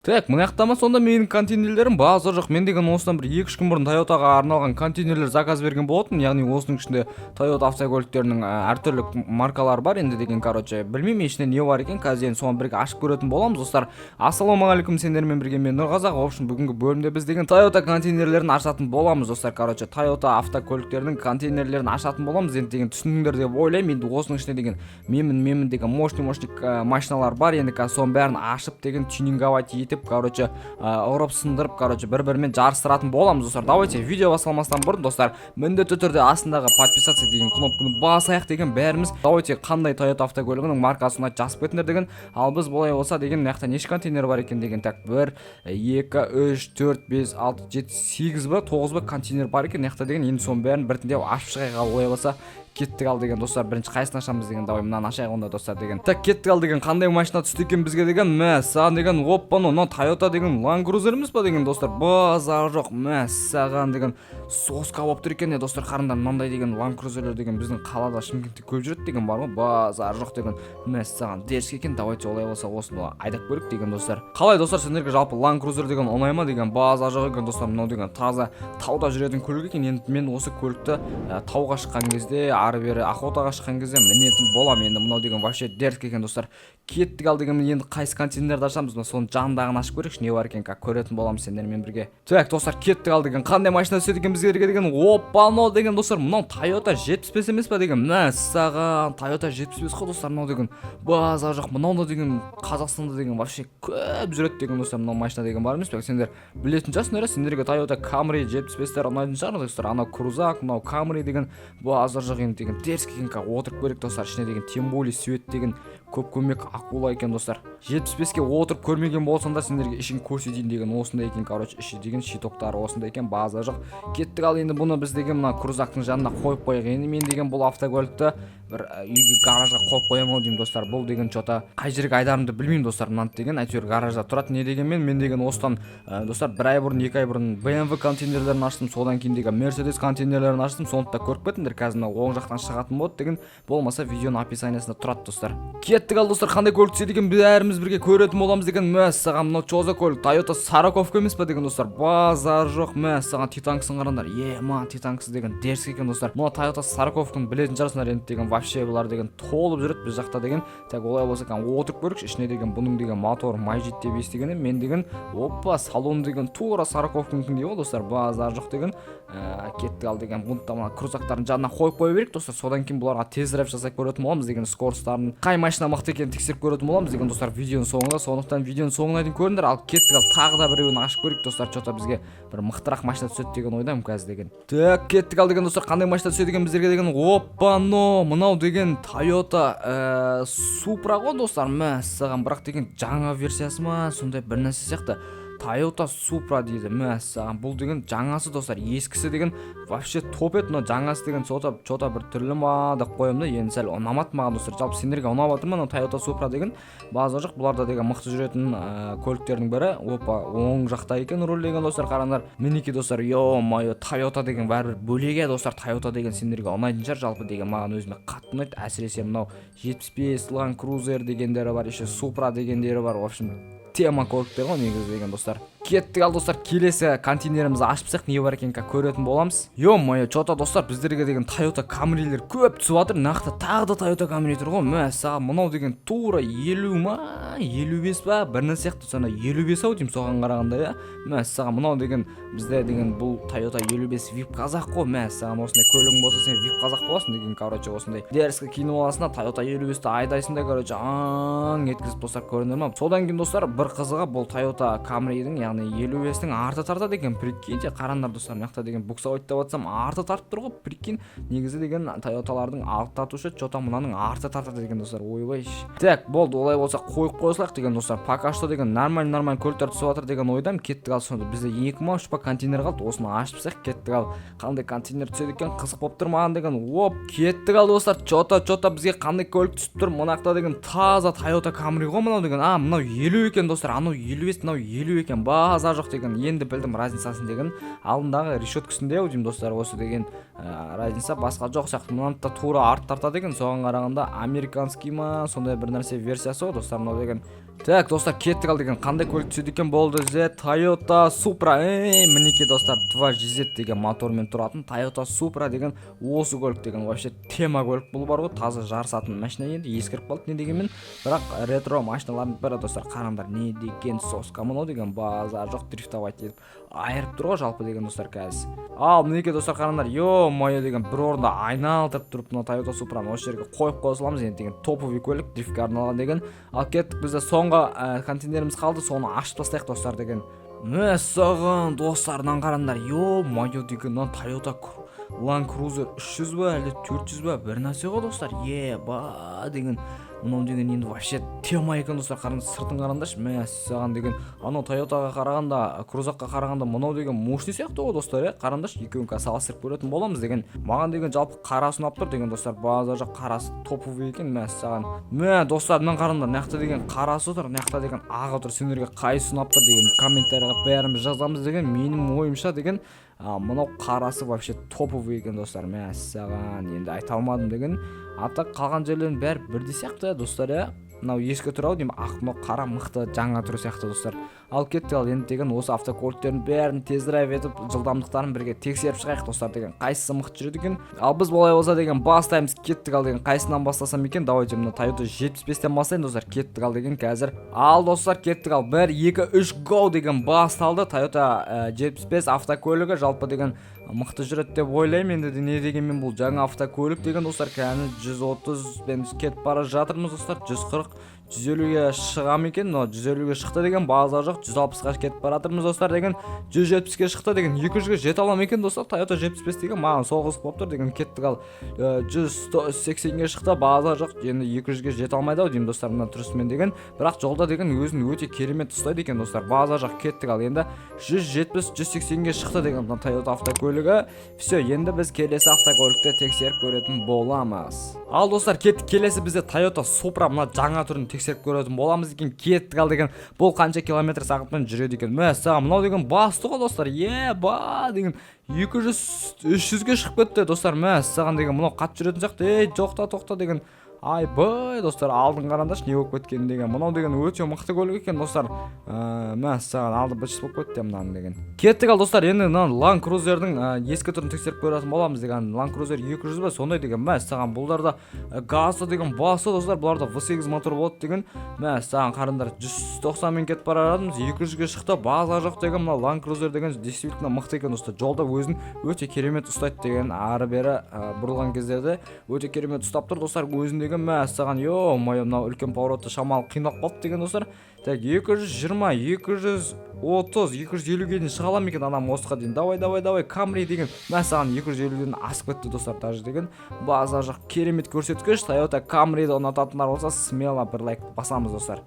Так, мына жақта ма сонда менің контейнерлерім? Базар жоқ. Мен деген осыдан бір 2-3 күн бұрын Тойотаға арналған контейнерлер заказ берген болатынмын. Яғни осының ішінде Тойота автокөліктерінің әртүрлі маркалары бар енді деген. Короче, білмеймін, ішінде не бар екен. Қазір енді соны бірге ашып көретін боламыз, достар. Ассалаумағалейкум, сендермен бірге мен, Нұрқазақ. В общем, бүгінгі бөлімде біз деген Тойота контейнерлерін ашатын боламыз, достар. Короче, Тойота автокөліктерінің контейнерлерін ашатын боламыз енді деген, түсіндіңдер деп ойлаймын. Енді осының ішінде деген менмін менмін деген мощный мощный машиналар бар. Енді қазір соның бәрін ашып деген, тюнинговать етіп, короче, ұрып сындырып, короче, бір бірімен жарыстыратын боламыз, достар. Давайте, видео басталмастан бұрын, достар, міндетті түрде астындағы «Подписаться» деген кнопканы басайық деген бәріміз. Давайте, қандай Тойота автокөлігінің маркасы ұнайды, жазып кетіңдер деген. Ал біз бұлай болса деген, мына жақта неше контейнер бар екен деген? Так, бір, екі, үш, төрт, бес, алты, жеті, сегіз ба, тоғыз ба контейнер бар екен мына жақта деген. Енді соның бәрін біртіндеп ашып шығайық. Ал олай болса, кеттік. Ал деген, достар, бірінші қайсысын ашамыз деген? Давай, мынаны ашайық онда, достар, деген. Так, кеттік. Ал деген, қандай машина түсті екен бізге деген? Мәссаған деген, опа, мынау Тойота деген Ланд Крузер емес па деген, достар? Базар жоқ, мәссаған деген, соска болып тұр екен, е, достар. Қараңдар, мынандай деген Ланд Крузерлер деген біздің қалада, Шымкентте көп жүреді деген бар ғой. Базар жоқ деген, мәссаған, дерзкий екен. Давайте, олай болса, осыны айдап көрейік деген, достар. Қалай, достар, сендерге жалпы Ланд Крузер деген ұнай ма деген? Базар жоқ екен, достар, мынау деген таза тауда жүретін көлік екен. Енді мен осы көлікті тауға шыққан кезде, ары бері охотаға шыққан кезде мінетін боламын. Енді мынау деген вообще дерзкий екен, достар. Кеттік. Ал деген, енді қайсы контейнерді ашамыз? Мына соның жанындағын ашып көрейікші, не бар екен, как көретін боламыз сендермен бірге. Так, достар, кеттік. Ал деген, қандай машина түседі екен бізге деген? Опа, мынау деген, достар, мынау Тойота 75 емес па деген? Мәссаған, Тойота 75 қой, достар, мынау деген. Базар жоқ, мынау да деген Қазақстанда деген вообще көп жүреді деген, достар. Мынау машина деген бар емес пе? Сендер білетін шығарсыңдар, иә? Сендерге Тойота Камри 75-тер ұнайтын шығар, достар. Анау крузак, мынау Камри деген. Базар жоқ, енді деген дерзкий екен. Қазір отырып көрейік, достар, ішіне деген. Тем более свет деген көп көмек акула екен, достар. 75-ке отырып көрмеген болсаңдар, сендерге ішін көрсетейін деген. Осындай екен, короче, іші деген, щитоктары осындай екен. Базар жоқ. Кеттік. Ал енді бұны біз деген мына крузактың жанына қойып қояйық. Енді мен деген бұл автокөлікті бір үйге, гаражға қойып қоямын ау деймін, достар. Бұл деген че-то қай жерге айдарымды білмеймін, достар. Мынаны деген әйтеуір гаражда тұрады. Не дегенмен, мен деген осыдан достар, бір ай бұрын, 2 ай бұрын BMW контейнерлерін аштым, содан кейін деген Мерседес контейнерлерін аштым. Соны да көріп кетіңдер. Қазір мына оң жақтан шығатын болады деген, болмаса видеоның описаниясында тұрады, достар. Кеттік. Ал, достар, қандай көлік түседі екен, бәріміз бірге көретін боламыз деген. Мәссаған, мынау че за көлік? Тойота сороковка емес па деген, достар? Базар жоқ, мәссаған, титанкасын қараңдар. Ема, титанкасы деген дерзкий екен, достар. Мына Тойота сороковканы білетін шығарсыңдар енді деген, вообще бұлар деген толып жүреді біз жақта деген. Так, олай болса, кәдімгі отырып көрейікші ішіне деген. Бұның деген моторы май жейді деп естіген едім мен деген. Опа, салон деген тура сороковканікіндей ғой, достар. Базар жоқ деген. Кеттік. Ал деген, бұны да мына крузактардың жанына қойып қоя берейік, достар. Содан кейін бұларға тест драйв жасап көретін боламыз деген, скоростарын, қай машина мықты екенін тексеріп көретін боламыз деген, достар, видеоның соңында. Сондықтан видеоның соңына дейін көріңдер. Ал кеттік. Ал тағы да біреуін ашып көрейік, достар. Че-то бізге бір мықтырақ машина түседі деген ойдамын қазір деген. Так, кеттік. Ал деген, достар, қандай машина түседі екен біздерге деген? Опа, но мынау деген Тойота Супра ғой, достар. Мәссаған, бірақ деген жаңа версиясы ма, сондай бір нәрсе сияқты. Тойота Супра дейді. Мәссаған, бұл деген жаңасы, достар. Ескісі деген вообще топ еді, мынау жаңасы деген че-то бір түрлі ма деп қоямын да. Енді сәл ұнамады маған, достар. Жалпы сендерге ұнап жатыр ма мынау Тойота Супра деген? Базар жоқ, бұларда деген мықты жүретін көліктердің бірі. Опа, оң жақта екен руль деген, достар, қараңдар. Мінекей, достар. Ё-моё, Тойота деген бәрібір бөлек, иә, достар. Тойота деген сендерге ұнайтын шығар жалпы деген, маған өзіме қатты ұнайды. Әсіресе мынау 75, Ланд Крузер дегендері бар, еще Супра дегендері бар. В общем, тема көліктер ғой негізі деген, достар. Кеттік. Ал, достар, келесі контейнерімізді ашып тастайық, не бар екенін көретін боламыз. Ё-моё, че-то, достар, біздерге деген Тойота Камрилер көп түсіп жатыр. Нақты тағы да Тойота Камри тұр ғой. Мәссаған, мынау деген тура 50 ма, 55 па, бір нәрсе сияқты. Сонда 55 ау деймін соған қарағанда, иә. Мәссаған, мынау деген бізде деген бұл Тойота 55 вип қазақ қой. Мәссаған, осындай көлігің болса, сен вип қазақ боласың деген. Короче, осындай дерзко киініп аласың да, Тойота 55-ті айдайсың да, короче, аң еткізіп, достар, көрдіңдер ма? Содан кейін, достар, бір қызығы, бұл Тойота Камридің, яғни 55-тің арты тартады екен, прикиньте. Қараңдар, достар, мына жақта деген буксовать деп жатсам, арты тартып тұр ғой, прикинь. Негізі деген Тойоталардың алды тартушы еді, че-то мынаның арты тартады екен, достар. Ойбай. Так, болды, олай болса, қойып қоя салайық деген, достар. Пока что деген нормально нормально көліктер түсіп жатыр деген ойдамын. Кеттік. Ал сонда бізде екі ма, үш па контейнер қалды, осыны ашып тастайық. Кеттік. Ал қандай контейнер түседі екен, қызық болып тұр маған деген. Оп, кеттік. Ал, достар, че-то бізге қандай көлік түсіп тұр? Мына жақта деген таза Тойота Камри ғой мынау деген. А, мынау 50 екен, достар. Анау 55, мынау 50 екен. Базар жоқ деген, енді білдім разницасын деген. Алдындағы решеткасінде ау деймін, достар, осы деген разница, басқа жоқ сияқты. Мынаны да тура арт тартады екен. Соған қарағанда американский ма, сондай бір нәрсе версиясы ғой, достар, мынау деген. Так, достар, кеттік. Ал деген қандай көлік түседі екен? Болды, бізде Тойота Супра. Ей, мінекей, достар, 2 JZ деген мотормен тұратын Тойота Супра деген осы көлік деген вообще тема көлік. Бұл бар ғой, таза жарысатын машина. Енді ескіріп қалды, не дегенмен, бірақ ретро машиналардың бірі. Достар, қараңдар, не деген соска мынау деген! Базар жоқ, дрифтовать етіп айырып тұр ғой жалпы деген, достар, қазір. Ал мінекей, достар, қараңдар, ё-моё деген, бір орында айналдырып тұрып, мына Тойота Супраны осы жерге қойып қоя саламыз. Енді деген топовый көлік, дрифтке арналған деген. Ал кеттік, бізде соңғы контейнеріміз қалды, соны ашып тастайық, достар, деген. Мәссаған, достар, мынаны қараңдар, ё-моё деген, мына Тойота Ланд Крузер 300 ба, әлде 400 ба, бір нәрсе ғой, достар. Еба деген, мынау деген енді вообще тема екен, достар. Қараңдар, сыртын қараңдаршы, мәссаған деген. Анау Тойотаға қарағанда, крузакқа қарағанда мынау деген мощный сияқты ғой, достар, иә. Қараңдаршы, екеуін қазір салыстырып көретін боламыз деген. Маған деген жалпы қарасы ұнап тұр деген, достар. Базар жоқ, қарасы топовый екен, мәссаған. Мә, достар, мынаны қараңдар, мына жақта деген қарасы тұр, мына жақта деген ағы тұр. Сендерге қайсысы ұнап тұр деген, комментарийға бәріміз жазамыз деген. Менің ойымша деген, мынау қарасы вообще топовый екен, достар. Мәссаған, енді айта алмадым деген. А так қалған жерлерінің бәрі бірдей сияқты, достар, иә. Мынау ескі тұр ау деймін, ақ, мынау қара мықты, жаңа түрі сияқты, достар. Ал кеттік. Ал енді деген осы автокөліктердің бәрін тест драйв етіп, жылдамдықтарын бірге тексеріп шығайық, достар, деген, қайсысы мықты жүреді екен. Ал біз олай болса деген бастаймыз. Кеттік. Ал деген қайсынан бастасам екен? Давайте мына Тойота 75-тен бастайын, достар. Кеттік. Ал деген қазір. Ал, достар, кеттік. Ал бір, екі, үш, го деген, басталды. Тойота 75 автокөлігі жалпы деген мықты жүреді деп ойлаймын. Енді не дегенмен, бұл жаңа автокөлік деген, достар. Кәні, 130-бен кетіп бара жатырмыз, достар. 140, 150-ге шыға ма екен мынау? 150-ге шықты деген, базар жоқ. 160-қа кетіп бара жатырмыз, достар, деген. 170-ке шықты деген. 200-ге жете ала ма екен, достар, Тойота 75 деген? Маған сол қызық болып тұр деген. Кеттік. Ал 180-ге шықты, базар жоқ. Енді 200-ге жете алмайды ау деймін, достар, мына тұрысымен деген. Бірақ жолда деген өзін өте керемет ұстайды екен, достар, базар жоқ. Кеттік. Ал енді 170, 180-ге шықты деген мына Тойота автокөлігі. Все, енді біз келесі автокөлікті тексеріп көретін боламыз. Ал, достар, кеттік. Келесі бізде Тойота Супра, мына жаңа түрін тексеріп көретін боламыз екен. Кеттік. Ал деген бұл қанша километр сағатпен жүреді екен? Мәссаған, мынау деген басты ғой, достар. Еба деген, 200, 300-ге шығып кетті, достар. Мәссаған деген, мынау қатты жүретін сияқты. Ей, жоқта, тоқта деген. Айбай, достар, алдын қараңдаршы, не болып кеткенін деген. Мынау деген өте мықты көлік екен, достар. Мәссаған, алды быт болып кетті мынаның деген. Кеттік. Ал, достар, енді мына Ланд Крузердің ескі түрін тексеріп көретін боламыз деген. Ланд Крузер 200 ба, сондай деген. Мәссаған, бұлдарда газы деген басы, достар, бұларда V8 мотор болады деген. Мәссаған, қараңдар, 190-мен кетіп бара жатырмыз, 200-ге шықты, базар жоқ деген. Мына Ланд Крузер деген действительно мықты екен, достар. Жолда өзін өте керемет ұстайды деген. Ары бері бұрылған кездерде өте керемет ұстап тұр, достар, өзін деген. Мәссаған, ё-моё, мынау үлкен поворотта шамалы қиналып қалды деген, достар. Так, 220, 230, 250-ге дейін шыға ала ма екен ана мостқа дейін? Давай, давай, давай, Камри деген. Мәссаған, 250-ден асып кетті, достар, даже деген. Базар жоқ, керемет көрсеткіш. Тойота Камриді ұнататындар болса, смело бір лайк басамыз, достар.